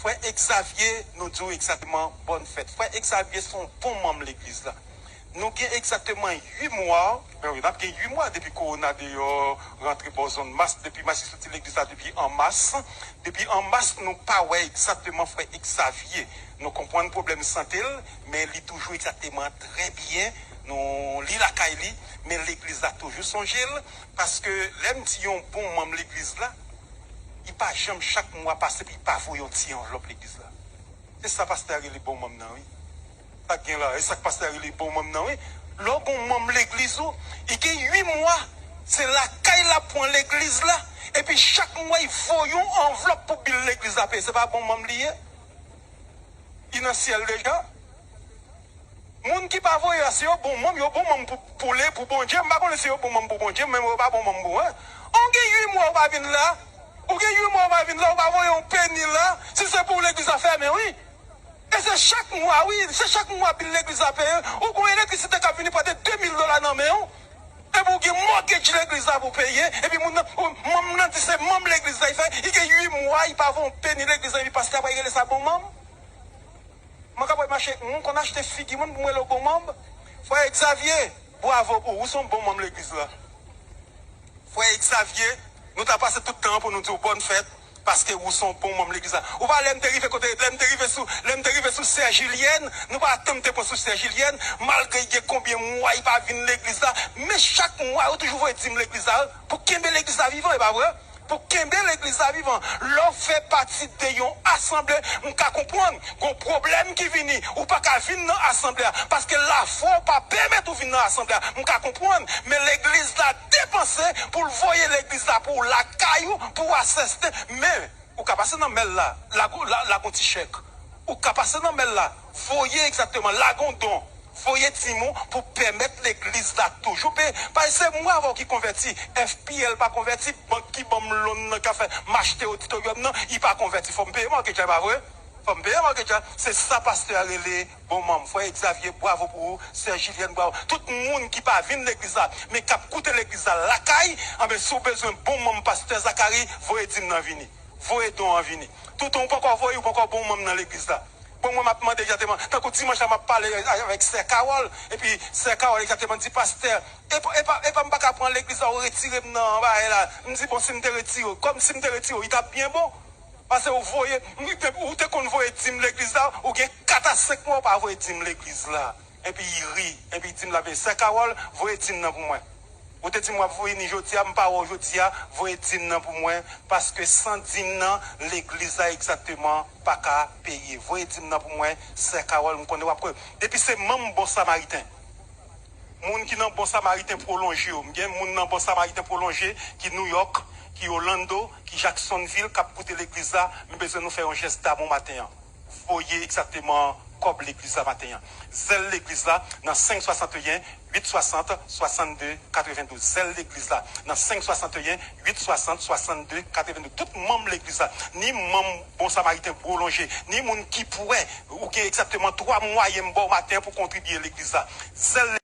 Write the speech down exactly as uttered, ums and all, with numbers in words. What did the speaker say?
Frè Exavier, nou di w egzakteman bòn fèt. Frè Exavier se yon bon manm legliz la. Nou gen egzakteman uit mwa, ben wi, n ap gen uit mwa depi kowona deyò, rantre bò zòn mas, depi m ap soti legliz la depi an mas. Depi an mas, nou pa wè egzakteman frè Exavier. Nou konprann pwoblèm sante l, men li toujou egzakteman trè byen. Nou, li lakay li, men legliz la toujou sonje l, paske lè m di yon bon manm legliz la, li pa janm chak mwa pase pou li pa voye yon ti anvlòp legliz la. Se sa pastè a rele bon manm nan, wi. Sa k gen la, e sa k pastè a rele bon manm nan, wi. Lè w gon manm legliz ou, li gen uit mwa, se lakay l ap pran legliz la, epi chak mwa li voye yon anvlòp pou bil legliz la peye. Se pa bon manm li ye? Li nan syèl deja? Moun ki pa voye a, si yo bon manm, yo bon manm pou, pou le, pou Bondye. M pa konnen si yo bon manm pou Bondye, men yo pa bon manm pou mwen. Ou gen uit mwa ou pa vin la. Ou gen uit mwa ou pa vin la, ou pa voye yon peni la. Si se pou w, legliz la fèmen, wi. E se chak mwa, wi, se chak mwa bil legliz la peye. Ou gon elektrisite k ap vini pote de mil dola nan men w. Epi ou gen mortgage legliz la pou peye. Epi moun nan, ou, manm nan di se manm legliz la, li fè, li gen uit mwa, li pa voye yon peni legliz la, epi pastè a pral rele sa bon manm. Mwen kapab mache, mwen konn achte figi moun pou mwen rele w bon manm. Frè Xavier, bwavo pou ou, ou se yon bon manm legliz la. Frè Xavier, nou ta pase tout tan an pou nou di w bòn fèt, paske ou se yon bon manm legliz la. Ou pa lè m te rive kote, lè m te rive sou, lè m te rive sou sè Jilyèn, nou pa tann te pran sou sè Jilyèn, malgre gen konbyen mwa li pa vin legliz la, men chak mwa yo toujou voye dim legliz la, pou kenbe legliz la vivan, e pa vre? Pou kenbe legliz la vivan. Lè w fè pati de yon asanble, m ka konprann, gon pwoblèm ki vini, ou pa ka vin nan asanble a, paske lafwa w pa pèmèt ou vin nan asanble a. M ka konprann, men legliz la depanse pou l voye legliz la pou w lakay ou, pou w asiste, men ou ka pase nan mèl la, lage yon, la, lage yon ti chèk. Ou ka pase nan mèl la, voye egzakteman, lage yon don, voye dim ou pou pèmèt legliz la toujou peye. Paske se mwen avè w ki konvèti, F P L pa konvèti, bank ki ban m lon nan, k ap fè m achte oditoryòm nan, li pa konvèti. Fò m peye mortgage la, e pa vre? Fò m peye mortgage la. Se sa pastè a rele bon manm. Frè Xavier, bwavo pou ou. Sè Jilyèn, bwavo. Tout moun ki pa vin legliz la, men k ap koute legliz la lakay, anben, si w bezwen bon manm pastè Zacharie, voye dim nan vini. Voye don an vini. Toutan ou poko voye, ou poko bon manm nan legliz la. Bon, mwen, m ap mande egzakteman, tankou dimanch la, m ap pale avèk sè Carole, epi sè Carole egzakteman di, pastè, e pa, e pa, e pa m pa ka pran legliz la, ou retire m nan bagay la. M di, bon, si m te retire w, kòm si m te retire w, li t ap byen bon. Paske ou voye, ou te, ou te konn voye dim legliz la, ou gen kat a senk mwa ou pa voye dim legliz la. Epi li ri, epi li di m l ap vini. Sè Carole, voye dim nan pou mwen. Ou te di m w ap vini jodi a, m pa wè w jodi a, voye dim nan pou mwen, paske san dim nan, legliz la egzakteman pa ka peye. Voye dim nan pou mwen, sè Carole, m konnen w ap kwe. Depi se manm Bon Samariten, moun ki nan Bon Samariten pwolonje yo, m gen moun nan Bon Samariten pwolonje ki New York, ki Orlando, ki Jacksonville, k ap koute legliz la, m bezwen nou fè yon jès damou maten an. Voye egzakteman kòb legliz la maten an. Zèl legliz la nan senk swasanteyen, uit swasant, swasannde, katrevendouz. Zèl legliz la nan senk swasanteyen, uit swasant, swasannde, katrevendouz. Tout manm legliz la, ni manm Bon Samariten pwolonje, ni moun ki prè, ou gen egzakteman twa mwayen m ba w maten an pou kontribye legliz la. Zèl